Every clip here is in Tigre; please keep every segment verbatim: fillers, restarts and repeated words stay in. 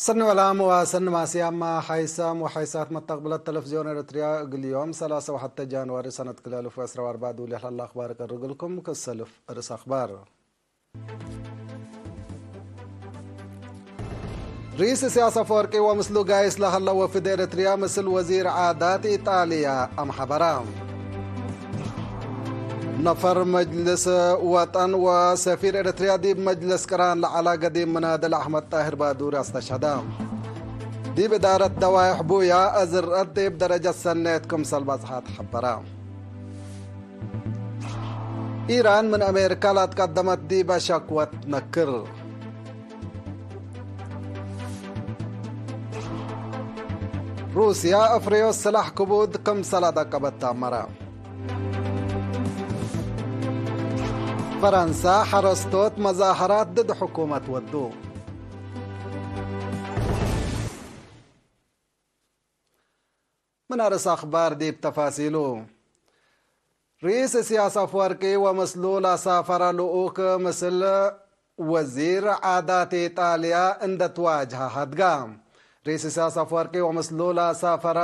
ሰኒ ወላም ወሰኒ ማስያማ ሓይሳም ወሓይሳት መተቅብለት ተለፍዝዮን ኤረትርያ እግል ዮም ሰላሳ ወሐተ ጃንዋሪ ሰነት ክልኤ አልፍ ወዕስራ ወአርበዕ ዱል ለሀላ አኽባር እቀርግልኩም። ክሰልፍ ርእስ አኽባር። ርኢስ እስያስ አፈወርቂ ወምስሉ ጋይስ ለሀለ ወፍድ ኤረትርያ ምስል ወዚር ዓዳት ኢጣልያ አምሐበራ። ነፈር መጅልስ ወጠን ወሰፊር ኤረትርያ ዲብ መጅልስ ቅራን ለዐላ ገዲም ምናድል አሕመድ ጣሂር ባዱሪ አስተሽሀደ። ዲብ እዳረት ደዋይሕ ቡያ አዝርአት ዲብ ደረጀት ሰኔት ክምሰል በጽሐት ሐበረ። ኢራን ምን አሜሪካ ለአትቀደመት ዲበ ሸክወት ነክር። ሩስያ አፍረዮት ስላሕ ክቡድ ክምሰል አደቀበት ተአመረ። ፈረንሳ ሐረስቶት መዛሀራት ድድ ሕኩመት ወዱ። ምን አርእስ አኽባር ዲብ ተፋሲሉ። ርኢስ እስያስ አፍወርቂ ወምስሉ ለሳፈረ ልኡክ ምስል ወዚር ዓዳት ኢጣልያ እንደ ትዋጅሀ ሀድጋ። ርኢስ እስያስ አፍወርቂ ወምስሉ ለሳፈረ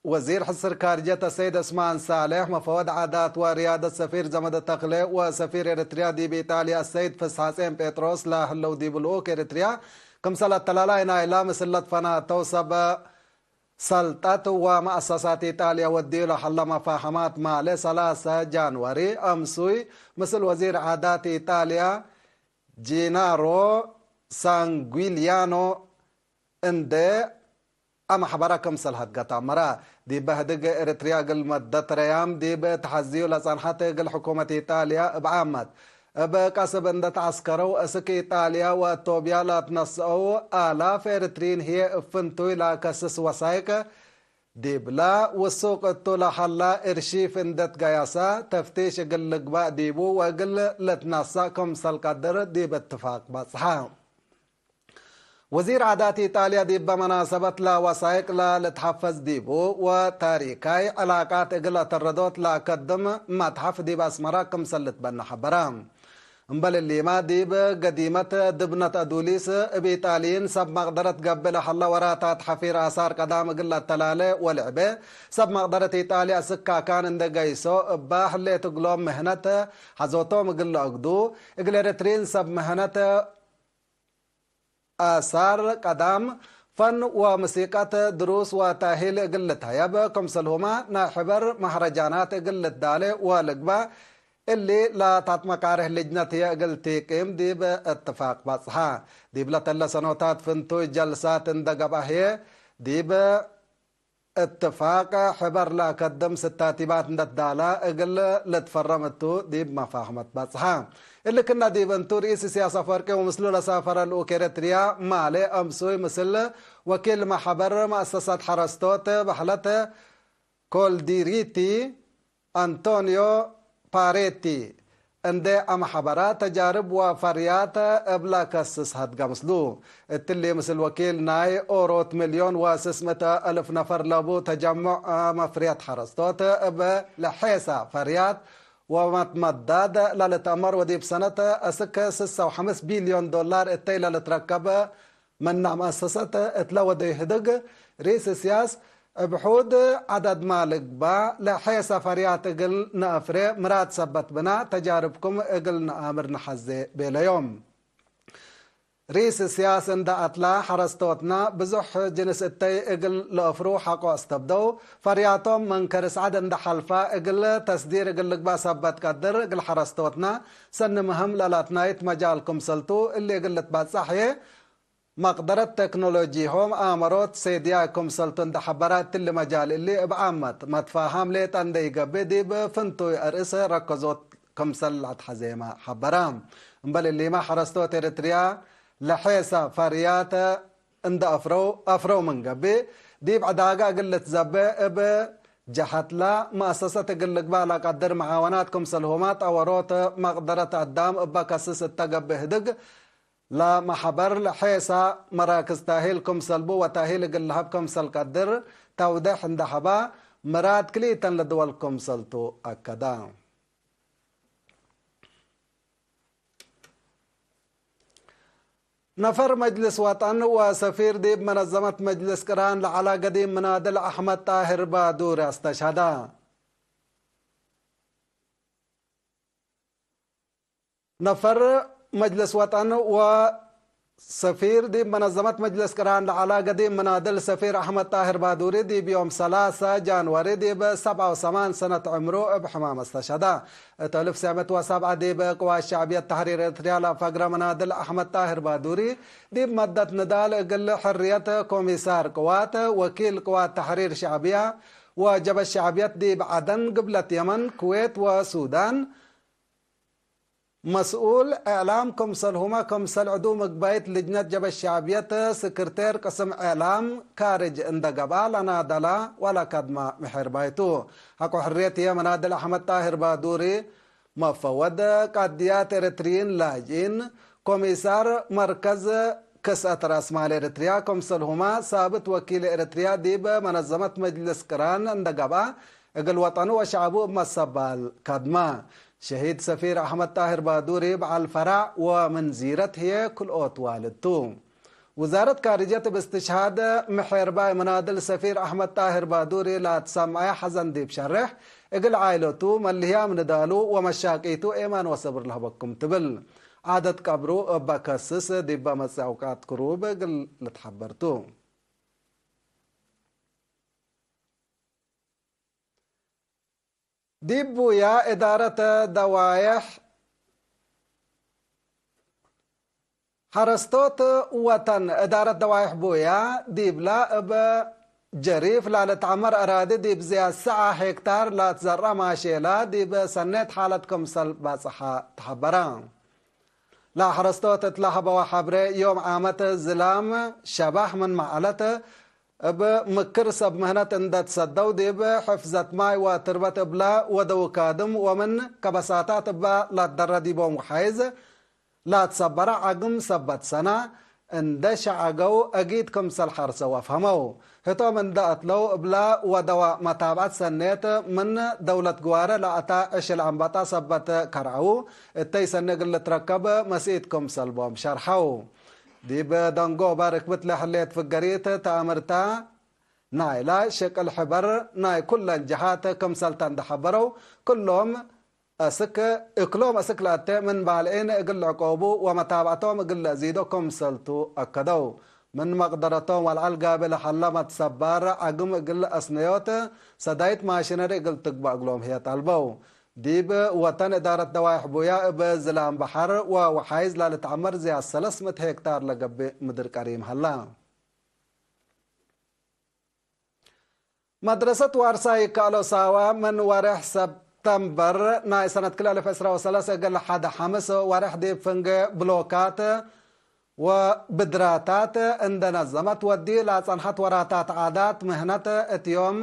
ወዚር ሕስር ካርጀት አሰይድ ዕስማን ሳሌሕ፣ መፈወድ ዓዳት ወርያደት ሰፊር ዘመደ ተክሌ ወሰፊር ኤረትርያ ዲብ ኢጣልያ አሰይድ ፍስሐጼን ጴጥሮስ ለህለው ዲብ ልኡክ ኤረትርያ ክምሰል አተላላይ ናይላ ምስል ለትፈናተው ሰብ ሰልጠት ወመአሰሳት ኢጣልያ ወድዩ ለሀለ መፋሀማት ማሌ ሰላሰ ጃንዋሪ አምሱይ ምስል ወዚር ዓዳት ኢጣልያ ጂናሮ ሳንጉሊያኖ እንዴ አመሕበረ ክምሰል ሀድገት አመረ። ዲበ ህድግ ኤረትርያ እግል መደት ረያም ዲብ ተሐዝዩ ለጸንሐት እግል ሕኩመት ኢጣልያ እብ ዓመት እብ ቀስብ እንደ ተዐስከረው፣ እስክ ኢጣልያ ወአቶብያ ለአትነስአው አላፍ ኤረትርዪን ህዬ እብ ፍንቱይ ለአከስስ ወሳይቅ ዲብላ ውሱቅ እቱ ለሀላ እርሺፍ እንደ ትገያሰ፣ ተፍቲሽ እግል ልግባእ ዲቡ ወእግል ልትነሰእ ክምሰል ቀድር ዲብ እትፋቅ በጽሐ። ወዚር ዓዳት ኢጣልያ ዲበ መናሰበት ለወሳይቅ ለልትሐፈዝ ዲቡ ወታሪካይ ዕላቃት እግል አተረዶት ለአከድም መትሐፍ ዲብ አስመረ ክምሰል ልትበነ ሐበረ። እምበል እሊመ፣ ዲብ ገዲመት ድብነት አዱሊስ እብ ኢጣልይን ሰብ መቅደረት ገብእ ለሀለ ወራታት ሐፊር አሳር ቀዳም እግል ለአተላሌ ወልዕቤ፣ ሰብ መቅደረት ኢጣልያ እስክ ካካን እንዴ ገይሶ እበ ህሌት እግሎም ምህነት ሐዞቶም እግል ለአግዱ፣ እግል ኤረትርዪን ሰብ ምህነት አሳር ቀዳም፣ ፈን ወሙሲቀት፣ ድሩስ ወታሂል እግል ልትሀየብ፣ ክምሰልሁመ ናይ ሕበር መህረጃናት እግል ልትዳሌ ወልግበእ፣ እሊ ለታትመቃርህ ልጅነት ህዬ እግል ቲቂም ዲብ እትፋቅ በጽሐ። ዲብ ለተለ ሰኖታት ፍንቱይ ጀልሳት እንደ ገብአ ህዬ፣ ዲብ እትፋቅ ሕበር ለአከድም ስታቲባት እንደ ትዳላ እግል ልትፈረም እቱ ዲብ መፋህመት በጽሐ። እሊ ክእነ ዲብ እንቱ፣ ርኢስ እስያስ አፈወርቂ ወምስሉ ለሳፈረ ልኡክ ኤረትርያ ማሌ አምሱይ ምስል ወኪል መሕበር መአሰሳት ሐረስቶት በህለት ኮልዲሪቲ አንቶኒዮ ፓሬቲ እንዴ አመሐበረ፣ ተጃርብ ወፈርያት እብ ለከስስ ሀድገ ምስሉ። እትሊ ምስል ወኪል ናይ ኦሮት ሚልዮን ወስስ ምእት አልፍ ነፈር ለቡ ተጀሙዕ መፍርየት ሐረስቶት እብ ለሔሰ ፈርያት ወመትመዳድ ለልትአመር ወዲብ ሰነት እስክ ስሰ ወሐምስ ቢልዮን ዶላር እተይ ለልትረከብ ምነ መአሰሰት እትለ ወደዩ ህድግ፣ ርኢስ እስያስ እብ ሑድ ዐደድመ ልግበእ ለሔሰ ፈርያት እግል ነአፍሬ ምራድ ሰበት ብነ፣ ተጃርብኩም እግል ነአምር ነሐዜ ቤለዮም። ርኢስ እስያስ እንደ አትላ፣ ሐረስቶትነ ብዙሕ ጅንስ እተይ እግል ለአፍሩ ሐቆ አስተብደው፣ ፈርያቶም ምን ከርስ ዐድ እንደ ሐልፈ እግል ተስዲር እግል ልግበእ ሰበት ቀድር፣ እግል ሐረስቶትነ ሰኒ ምህም ለላትናይት መጃል ክምሰልቱ፣ እሊ እግል ልትበጸሕ ህዬ፣ መቅደረት ቴክኖሎጂ ሆም አመሮት ሴድያይ ክምሰልቱ እንደ ሐበረ፣ እትሊ መጃል እሊ እብ ዓመት መትፋሃም ሌጠ እንደ ኢገብእ ዲብ ፍንቱይ አርእስ ረከዞት ክምሰል ለአትሐዜመ ሐበረ። እምበል እሊመ ሐረስቶት ኤረትርያ ለሔሰ ፈርያት እንደ አፍረው፣ አፍረው ምን ገብእ፣ ዲብ ዕዳጋ እግል ልትዘቤ እብ ጀሐትለ መአሰሰት እግል ልግባእ ለቀድር መዓወናት ክምሰልሁመ ጠወሮት መቅደረት አዳም እበ ከስስ እተ ገብእ ህድግ፣ ለመሐበር ለሔሰ መራክዝ ታሂል ክምሰልቡ ወታሂል እግል ለሀብ ክምሰል ቀድር ተውዴሕ እንደ ሀበ፣ ምራድ ክልኢተን ለድወል ክምሰልቱ አከደ። ነፈር መጅልስ ወጠን ወሰፊር ዲብ መነዘመት መጅልስ ቅራን ለዐለ ገዲም ምናድል አሕመድ ጣህር ባዱሪ አስተሽሀደ። ነፈር መጅልስ ወጠን ወሰፊር ዲብ መነዘመት መጅልስ ቅራን ለዐለ ገዲም ምናድል ሰፊር አሕመድ ጣህር ባዱሪ ዲብ ዮም ሰላሰ ጃንዋሪ ዲብ ሰብዐ ወሰማን ሰነት ዕምሩ እብ ሕማም አስተሽሀደ። እት አልፍ ሰመት ወሰብዐ ዲብ ቅዋት ሸዕብየት ተሕሪር ኤረትርያ ለፈግረ መናድል አሕመድ ጣህር ባዱሪ፣ ዲብ መደት ንዳል እግል ሕርየት ኮሚሳር ቅዋት፣ ወኪል ቅዋት ተሕሪር ሸዕብያ ወጀበህት ሸዕብየት ዲብ ዐደን፣ ግብለት የመን፣ ኩዌት ወሱዳን፣ መስኡል እዕላም ክምሰልሁመ ክምሰል ዕዱ ምግባይት ልጅነት ጀበህት ሸዕብየት ስክርቴር ቅስም እዕላም ካርጅ እንደ ገብአ ለናደላ ወለከድመ ምሕርባይ ቱ። ሐቆ ሕርየት ህዬ መናድል አሕመድ ጣህር ባዱሪ፣ መፈወድ ቀድያት ኤረትርዪን ላጅኢን፣ ኮሚሳር መርከዝ ክስአት ረአስማል ኤረትርያ፣ ክምሰልሁመ ሳብት ወኪል ኤረትርያ ዲብ መነዘመት መጅልስ ቅራን እንደ ገብአ፣ እግል ወጠኑ ወሸዐቡ እብ መሰባል ከድመ። ሸሂድ ሰፊር አሕመድ ጣህር ባዱሪ በዐል ፈራዕ ወምን ዚረት ህዬ ክልኦት ዋልድ ቱ። ውዛረት ካርጅየት እብ እስትሽሃድ ምሕርባይ መናድል ሰፊር አሕመድ ጣህር ባዱሪ ለአትሰምዐ ሐዘን ዲብ ሸሬሕ፣ እግል ዓኢለቱ መልህያም ንዳሉ ወመሻቂቱ ኤማን ወሰብር ለህበኩም ትብል። ዓደት ቀብሩ እበ ከስስ ዲበ መጽእ አውቃት ክሩብ እግል ልትሐበር ቱ። ዲብ ቡያ እዳረት ደዋየሕ ሐረስቶት ወጠን፣ እዳረት ደዋይሕ ቡያ ዲብላ እብ ጀሪፍ ላልትዐመር አራዲ ዲብ ዝያድ ሰዐ ሄክታር ላትዘረአ ማሼላ ዲብ ሰኔት ሓለት ክምሰል ባጽሐ ተሐበረ። ለሐረስቶት እት ለሀበወ ሐብሬ፣ ዮም ዓመት ዝላም ሸባህ ምን መዐለት እብ ምክር ሰብ ምህነት እንደ ትሰደው፣ ዲብ ሕፍዘት ማይ ወትርበት እብለ ወደው ካድም ወምን ከበሳታት እበ ላትደረ ዲቦም ወሓይዝ ላትሰበረ ዐግም ሰበት ሰነ እንደ ሸዐገው አጊድ ክምሰል ሐርሰው አፍሀመው። ህቶም እንደ አትለው እብለ ወደወ መታብዐት ሰኔት ምን ደውለት ግዋረ ለአተ ዕሽል አንበጣ ሰበት ከርዐው፣ እተይ ሰኒ እግል ልትረከብ መስኢት ክምሰል ቦም ሸርሐው። ዲብ ደንጎበ ርክብት ለህሌት ፍገሪት ተአምርተ ናይላ ሽቅል ሕበር ናይ ኩለን ጀሃት ክምሰልተ እንደ ሐበረው፣ ክሎም አስክ፣ እክሎም አስክ ለአቴ ምን ባልዒን እግል ልዕቆቡ ወመታብዐቶም እግል ለአዚዶ ክምሰልቱ አከደው። ምን መቅደረቶም ወለዐል ጋብእ ለሀለ መትሰባር ዐግም እግል አስነዮት ሰዳይት ማሽነሪ እግል ትግበእ እግሎም ህዬ ጠልበው። ዲብ ወጠን እዳረት ደዋይሕ ቡያ እብ ዝላም በሐር ወወሓይዝ ላልትዐመር ዝያድ ሰለስ ምእት ሄክታር ለገብእ ምድር ቀሪም ሀላ። መድረሰት ዋርሳይ ይከአሎ ሳዋ ምን ወሬሕ ሰብተምበር ናይ ሰነት ክልኤ አልፍ ዕስራ ወሰለስ እግል ሐድ ሐምስ ወሬሕ ዲብ ፍንጌ ብሎካት ወብድራታት እንደ ነዘመት ወዲ ላጸንሐት ወራታት ዓዳት ምህነት እት ዮም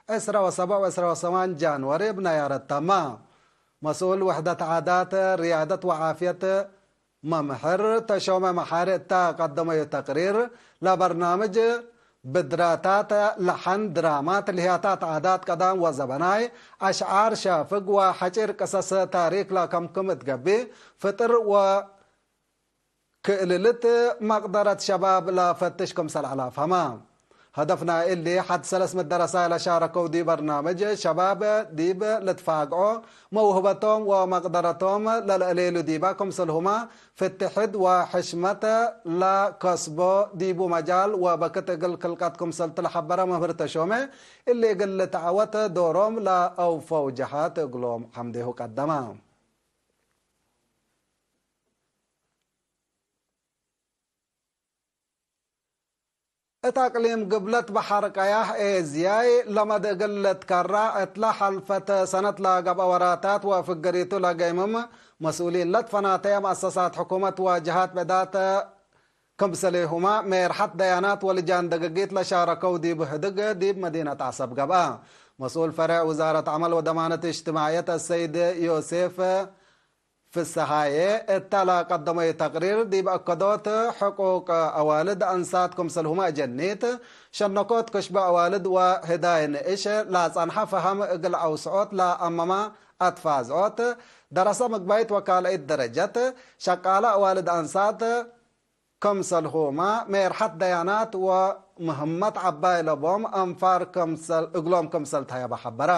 ዕስራ ወሰብዕ ወዕስራ ወሰማን ጃንወሪ እብ ነያረት ተመ። መስኡል ውሕደት ዓዳት፣ ርያደት ወዓፍየት መምህር ተሾመ መሓሪ እተ ቀደመዩ ተቅሪር፣ ለበርናምጅ ብድራታት፣ ለሐን፣ ድራማት፣ ልህያታት ዓዳት ቀዳም ወዘበናይ፣ አሽዓር፣ ሻፍግ ወሐጪር ቅሰስ ታሪክ ለከምክም እት ገብእ፣ ፍጥር ወክእልልት መቅደረት ሸባብ ለፈትሽ ክምሰል ዐለ አፍሀመ። ሀደፍ ናይ እሊ፣ ሐድ ሰለስ ምእት ደረሳይ ለሻረከው ዲብ በርናምጅ ሸባብ ዲብ ልትፋግዖ፣ መውህበቶም ወመቅደረቶም ለልአሌሉ ዲባ ክምሰልሁመ ፍትሕት ወሕሽመት ለከስቦ ዲቡ መጃል ወበክት እግል ክልቀት ክምሰልቱ ለሐበረ መምህር ተሾመ፣ እሊ እግል ልትዐወት ዶሮም ለአውፈው ጀሃት እግሎም ሐምዴሁ ቀደመ። እት አቅሊም ግብለት በሐር ቀያሕ ኤዝያይ ለመድ እግል ልትከራ፣ እትለ ሐልፈት ሰነት ለገብአ ወራታት ወፍግሪቱ ለገይምም መስኡሊን ለትፈናተየ መአሰሳት ሕኩመት ወጀሃት ብዕዳት ክምሰሌሁመ ሜርሐት ደያናት ወልጃን ደገጊት ለሻረከው ዲቡ ህድግ ዲብ መዲነት ዐሰብ ገብአ። መስኡል ፈሬዕ ውዛረት ዐመል ወደማነት እጅትማዕየት አሰይድ ዮሴፍ ፍሰሃዬ እተ ለቀደመዩ ተቅሪር፣ ዲብ አከዶት ሕቁቅ አዋልድ አንሳት ክምሰልሁመ አጀኒት፣ ሸነኮት ክሽበ አዋልድ ወህዳይ ንእሽ ላጸንሐ ፈሀም እግል አውስዖት ለአመመ አትፋዝዖት፣ ደረሰ ምግባይት ወካልአይት ደረጀት፣ ሸቃለ አዋልድ አንሳት፣ ክምሰልሁመ ሜርሐት ደያናት ወምህመት ዐባይ ለቦም አንፋር ክምሰል፣ እግሎም ክምሰል ተሀየበ ሐበረ።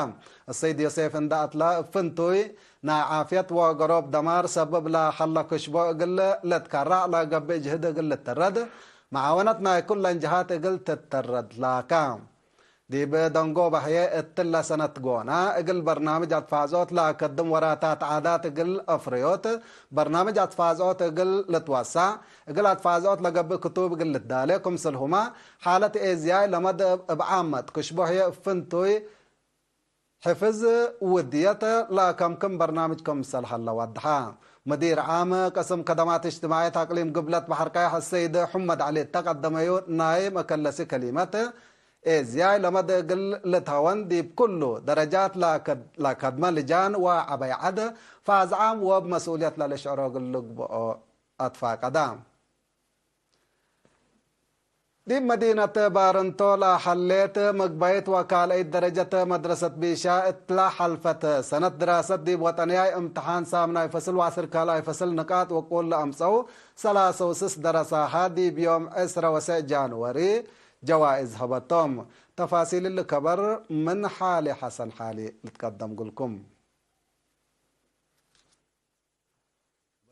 አሰይድ ዮሴፍ እንደ አትለ እብ ፍንቱይ ናይ ዓፍየት ወገሮብ ደማር ሰብብ ለሀለ ክሽቦ እግል ልትከራዕ ለገብእ ጅህድ እግል ልትረድ፣ መዓወነት ናይ ኩለን ጀሃት እግል ትትረድ ላከ። ዲብ ደንጎበ ህዬ እትለ ሰነት ጎነ፣ እግል በርናምጅ አትፋዝኦት ለአከድም ወራታት ዓዳት እግል አፍርዮት፣ በርናምጅ አትፋዝኦት እግል ልትወሰዕ፣ እግል አትፋዝኦት ለገብእ ክቱብ እግል ልትዳሌ፣ ክምስልሁመ ሓለት ኤዝያይ ለመድ እብ ዓመት ክሽቦ ህዬ እብ ፍንቱይ ሕፍዝ ውድየት ለከምክም በርናምጅ ክምሰል ሀለ ወድሐ። ሙዲር ዓም ቅስም ከደማት እጅትማዕየት አቅሊም ግብለት በሐር ቃይሕ አሰይድ ሑመድ ዐሊ እተ ቀደመዩ ናይ መከለሲ ከሊመት፣ ኤዝያይ ለመድ እግል ልትሀወን ዲብ ኩሉ ደረጃት ለከድ-፣ ለከድመ ልጃን ወዐበይ ዐድ ፋዝ ዓም ወእብ መስኡልየት ለልሽዕሮ እግል ልግብኦ አትፋቀደ። ዲብ መዲነት ባረንቶ ለሐሌት ምግባይት ወካልአይት ደረጀት መድረሰት ቢሻ እትለ ሐልፈት ሰነት ድራሰት ዲብ ወጠንያይ እምትሓን ሳምናይ ፈስል ወዐስር ካልኣይ ፈስል ንቃጥ ውቁል ለአምጸው ሰላሰ ወስስ ደረሳሀ ዲብ ዮም ዕስረ ወሰዕ ጃንወሪ ጀዋእዝ ሀበቶም። ተፋሲል እሊ ከበር ምን ሓሊ ሐሰን ሓሊ ልትቀደም እግልኩም።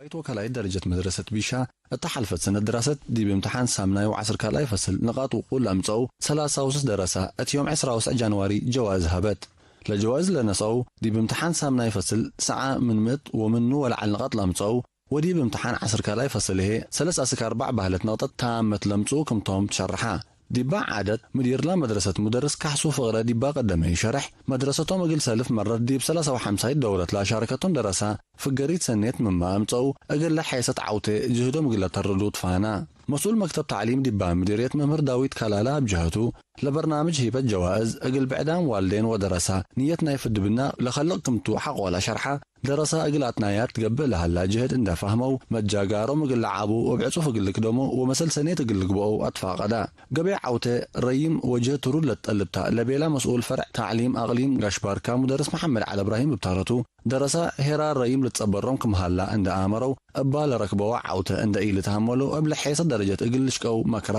ባይት ወካልኣይት ደረጀት መድረሰት ቢሻ እተ ሐልፈት ሰነት ድራሰት ዲብ እምትሓን ሳምናይ ወዐስር ካልኣይ ፈስል ንቃጥ ውቁል ለአምጸው ሰላሳ ወስስ ደረሳ እት ዮም ዕስራ ወሰዕ ጃንዋሪ ጀዋእዝ ሀበት። ለጀዋእዝ ለነስአው ዲብ እምትሓን ሳምናይ ፈስል ሰዓ ምን ምእት ወምኑ ወለዐል ንቃጥ ለአምጸው ወዲብ እምትሓን ዐስር ካልኣይ ፈስል ህዬ ሰለስ አስክ አርበዕ በህለት ነቅጠት ታመት ለምጽኡ ክምቶም ትሸርሐ። ዲባ ዓደት፣ ምዲርላ መድረሰት ሙደርስ ካሕሱ ፍቅረ ዲባ ቀደመዩ ሸርሕ፣ መድረሰቶም እግል ሰልፍ መረት ዲብ ሰለሰ ወሐምሳይት ደውረት ለአሻረከቶም ደረሳ፣ ፍገሪት ሰኔት ምመ አምጸኡ፣ እግለ ሔሰት ዐውቴ ጅህዶም እግለ ተርዱ ትፋና። መስኡል መክተብ ተዕሊም ዲባ ምዲርየት መምህር ዳዊት ካላላ እብ ጀሀቱ፣ ለበርናምጅ ሂበት ጀዋእዝ፣ እግል ብዕዳም ዋልዴን ወደረሳ፣ ንየት ናይ ፍድብና ለከልቅ ክምቱ ሐቆለ ሸርሐ፣ ደረሳ እግል አትናያት ትገብእ ለሀላ ጅህድ እንደ ፋህመው፣ መጃጋሮም እግል ለዓቡ፣ እብ ዕጹፍ እግል ልክደሞ ወመሰል ሰኔት እግል ልግብኦ አትፋቀዳ። ገበይ ዐውቴ፣ ረይም ወጅህድ ትሩድ ለትጠልብታ ለቤላ መስኡል ፈርዕ ተዕሊም አቅሊም ጋሽ ባርካ ሙደርስ መሐመድ ዐሊ እብራሂም እብ ታረቱ፣ ደረሳ ሄራር ረይም ልትጸበሮም ክም ሀላ እንደ አመረው፣ እባ ለረክበዋ ዐውቴ እንደ ኢልትሀመሉ፣ እብ ለሔሰት ደረጀት እግል ልሽቀው መክራ።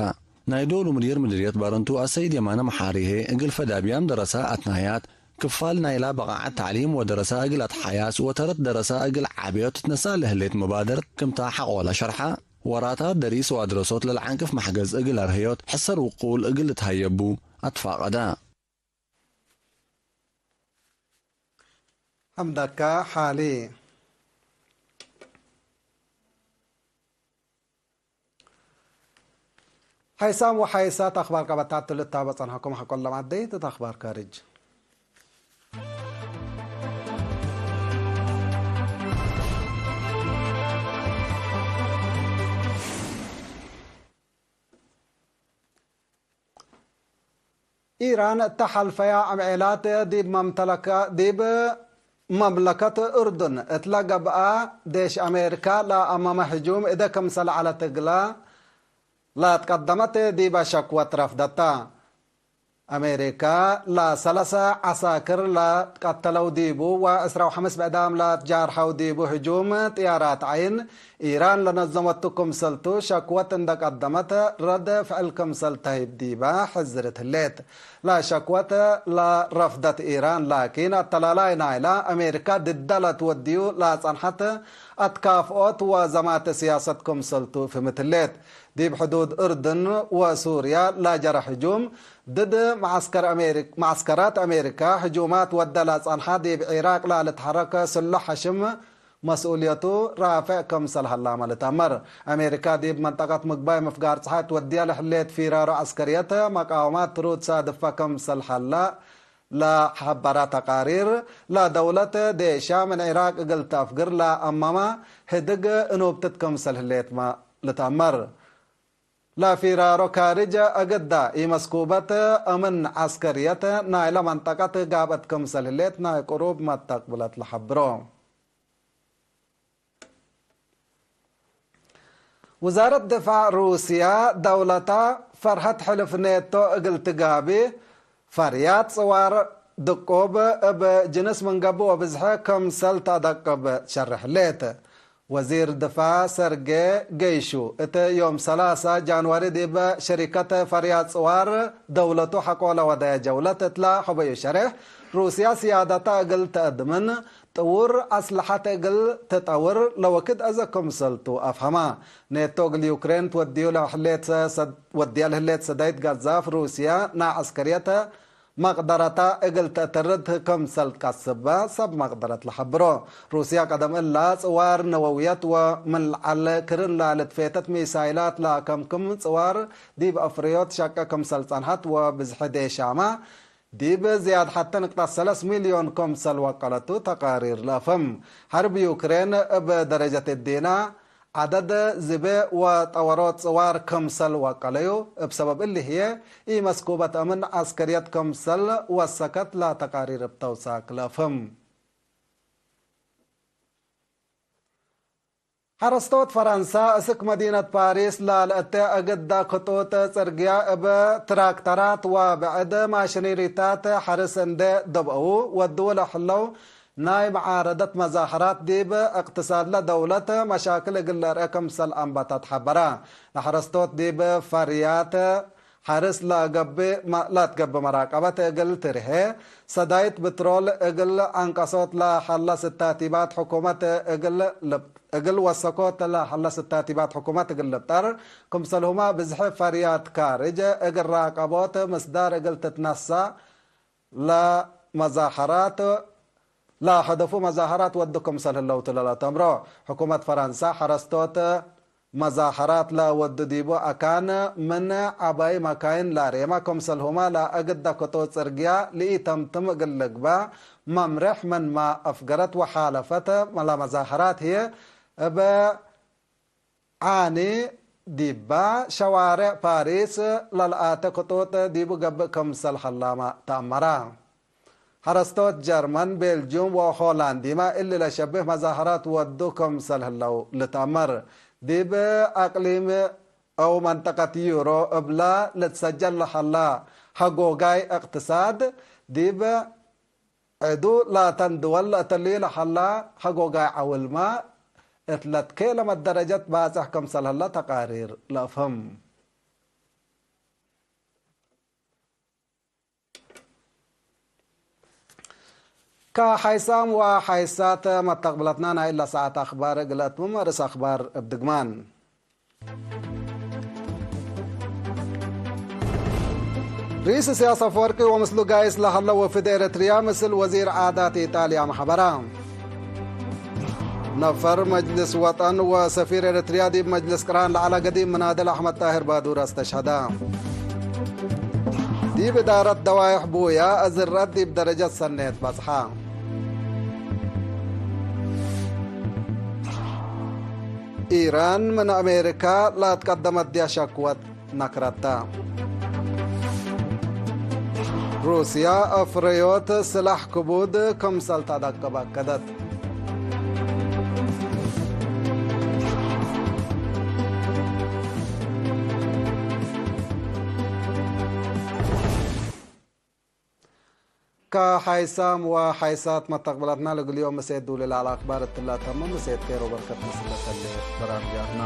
ናይ ዶሉ ምዲር ምድርየት ባረንቱ አሰይድ የማነ መሓሪ ህዬ፣ እግል ፈዳብያም ደረሳ አትናያት፣ ክፋል ናይላ በቃዐት ተዕሊም ወደረሳ እግል አትሓያስ ወተረት ደረሳ እግል ዓብዮት ትትነሰእ ለህሌት መባደር ክምታ ሐቆለ ሸርሐ፣ ወራታት ደሪስ ወአድረሶት ለለዐንቅፍ መሕገዝ እግል አርህዮት ሕሰር ውቁል እግል ልትሀየቡ አትፋቀዳ። ሐምደካ ሓሊ። ሐይሳም ወሐይሳት አኽባር ቀበታት ልታበ ጸንሐኩም። ሐቆ ለማደይት እት አኽባር ካርጅ። ኢራን እተ ሐልፈያ አምዔላት ዲብ መምተለከ-፣ ዲብ መምለከት እርዱን እትለ ገብአ፣ ዴሽ አሜሪካ ለአመመ ህጁም እደ ክምሰል ዐለት እግለ ለትቀደመት ዲበ ሸክወት ረፍደተ። አሜሪካ ለሰለሰ ዐሳክር ለትቀተለው ዲቡ ወዕስራ ወሐምስ ብዕዳም ለትጃርሐው ዲቡ ህጁም ጥያራት ዐይን፣ ኢራን ለነዘመቱ ክምሰልቱ ሸክወት እንደ ቀደመት ረድ ፍዕል ክምሰል ተህይብ ዲበ ሕዝርት ህሌት። ለሸክወት ለረፍደት ኢራን ላኪን፣ አተላላይ ናይላ አሜሪካ ድደ ለትወድዩ ለጸንሐት አትካፍኦት ወዘማት ስያሰት ክምሰልቱ ፍህምት ህሌት። ዲብ ሕዱድ እርድን ወሱርያ ለጀረ ህጁም፣ ድድ መዓስከር አሜሪ-፣ መዓስከራት አሜሪካ ህጁማት ወደ ለጸንሐ፣ ዲብ ዒራቅ ለልትሐረክ ስሉሕ ሐሽም መስኡልየቱ ራፍዕ ክምሰል ሀላመ ልትአመር። አሜሪካ ዲብ መንጠቀት ምግባይ ምፍጋር ጸሓይ ትወድየ ለህሌት ፊራሮ ዐስከርየት መቃወማት ትሩድ ሳድፈ ክምሰል ሀላ ለሐበራ ተቃሪር፣ ለደውለት ዴሻ ምን ዒራቅ እግል ተአፍግር ለአመመ ህድግ እኑብትት ክምሰል ህሌትመ ልትአመር። ለፊራሮ ካርጅ እግዳ ኢመስኩበት እምን ዐስከርየት ናይለ መንጠቀት ጋብአት ክምሰል ህሌት ናይ ቅሩብ መተቅብለት ለሐብሮ። ውዛረት ድፋዕ ሩስያ፣ ደውለታ ፈርሀት ሕልፍ ኔቶ እግል ትጋቢ፣ ፈርያት ጽዋር ድቁብ እብ ጅንስ ምን ገብእ ወብዝሐ ክምሰል ተአደቅብ ትሸርሕ ህሌት። ወዚር ድፋዕ ሰርጌ ገይሹ፣ እት ዮም ሰላሳ ጃንዋሪ ዲብ ሸሪከት ፈርያት ጽዋር ደውለቱ ሐቆ ለወደየ ጀውለት እትላ ሐበዩ ሸሬሕ፣ ሩስያ ስያደታ እግል ተአድምን፣ ጥውር አስለሐት እግል ትጠውር ለወክድ አዘ ክምሰልቱ አፍሀማ። ኔቶ እግል ዩክሬን ትወድዩ ለህሌት ሰድ-፣ ወድያ ለህሌት ሰዳይት ጋዛፍ ሩስያ ናይ ዐስከርየተ መቅደረታ እግል ተአተርድ ክምሰል ትቀስበ ሰብ መቅደረት ለሐብሮ። ሩስያ ቀደም እላ ጽዋር ነወውየት ወምን ለዐል ክርን ለልትፌተት ሚሳይላት ለአከምክም ጽዋር ዲብ አፍርዮት ሸቀ ክምሰል ጸንሐት ወብዝሒ ዴሻማ ዲብ ዝያድ ሐተ ንቅጣት ሰለስ ሚልዮን ክምሰል ወቀለቱ ተቃሪር ለአፍህም። ሐርብ ዩክሬን እብ ደረጀት እዲና ዐደድ ዝቤ ወጠወሮት ጽዋር ክምሰል ወቀለዩ። እብ ሰበብ እሊ ህዬ፣ ኢመስኩበት አምን ዐስከርየት ክምሰል ወሰከት ለተቃሪር እብ ተውሳክ ለአፍህም። ሐረስቶት ፈረንሳ፣ እስክ መዲነት ፓሪስ ላልአተ አግዳ ክጡጥ ጽርግያ እብ ትራክተራት ወብዕድ ማሽነሪታት ሐርስ እንዴ ደብአዉ ወድዉ ለህለው፣ ናይ መዓረደት መዛሐራት ዲብ እቅትሳድለ ደውለት መሻክል እግል ለርአ ክምሰል አንበታት ሐበረ። ለሐረስቶት ዲብ ፈርያት ሐርስ ለገብእ መ-፣ ለትገብእ መራቀበት እግል ትርሄ፣ ሰዳይት ብትሮል እግል አንቀሶት ለሐላ ስታቲባት ሕኩመት እግል ልብ-፣ እግል ወሰኮት ለሐላ ስታቲባት ሕኩመት እግል ልብጠር፣ ክምሰልሁመ ብዝሒ ፈርያት ካርጅ እግል ራቀቦት ምስዳር እግል ትትነሳ፣ ለመዛሐራት፣ ለሀደፉ መዛሐራት ወዱ ክምሰል ህለው ቱ ለለተምሮ። ሕኩመት ፈረንሳ ሐረስቶት መዛሐራት ለወዱ ዲቡ አካን ምን ዐባይ መካይን ላሬመ ክምሰልሁመ ለአግደ ክጡጥ ጽርግያ ለኢተምትም እግል ልግበእ መምሬሕ ምንመ አፍገረት ወሓለፈት ለመዛሐራት ህዬ እብ ዓኒ ዲባ ሸዋሬዕ ፓሪስ ለልአተ ክጡጥ ዲቡ ገብእ ክምሰል ሀላመ ተአመረ። ሐረስቶት ጀርመን፣ ቤልጁም ወሆላንዲመ እሊ ለሸብህ መዛሐራት ወዱ ክምሰል ህለው ልትአመር። ዲብ አቅሊም አው መንጠቀት ዩሮ እብላ ልትሰጀል ለሀላ ሀጎጋይ እቅትሳድ፣ ዲብ ዕዱ ላተን ድወል ለአተልዩ ለሀላ ሀጎጋይ ዐውልመ እት ለትኬለመ ደረጀት ባጽሕ ክምሰል ህለ ተቃሪር ለአፍህም። ከሐይሳም ወሐይሳት መተቅብለትና ናይ እለ ሰዓት አክባር እግል አትምም፣ ርእስ አክባር እብ ድግማን። ርኢስ እስያስ አፈወርቂ ወምስሉ ጋይስ ለሀለ ወፍድ ኤረትርያ ምስል ወዚር ዓዳት ኢጣልያም ሐበራ። ነፈር መጅልስ ወጠን ወሰፊር ኤረትርያ ዲብ መጅልስ ቅራን ለዐለ ገዲም ምናድል አሕመድ ጣሂር ባዱር አስተሽሀዳ። ዲብ እዳረት ደዋይሕ ቡያ እዝረት ዲብ ደረጀት ሰኔት በጽሐ። ኢራን ምን አሜሪካ ለአትቀደመት ዲያ ሸክወት ነክረተ። ሩስያ አፍረዮት ስላሕ ክቡድ ክምሰል ተአደቅብ አከደት። ከሐይሳም ወሐይሳት መተቅብለትና ለእግል ዮም ምሴት ዱል ለዐለ አክባር እትላ ተምም። ምሴት ኬር ወበርከት ምስለ ተሌ በራምጃትና።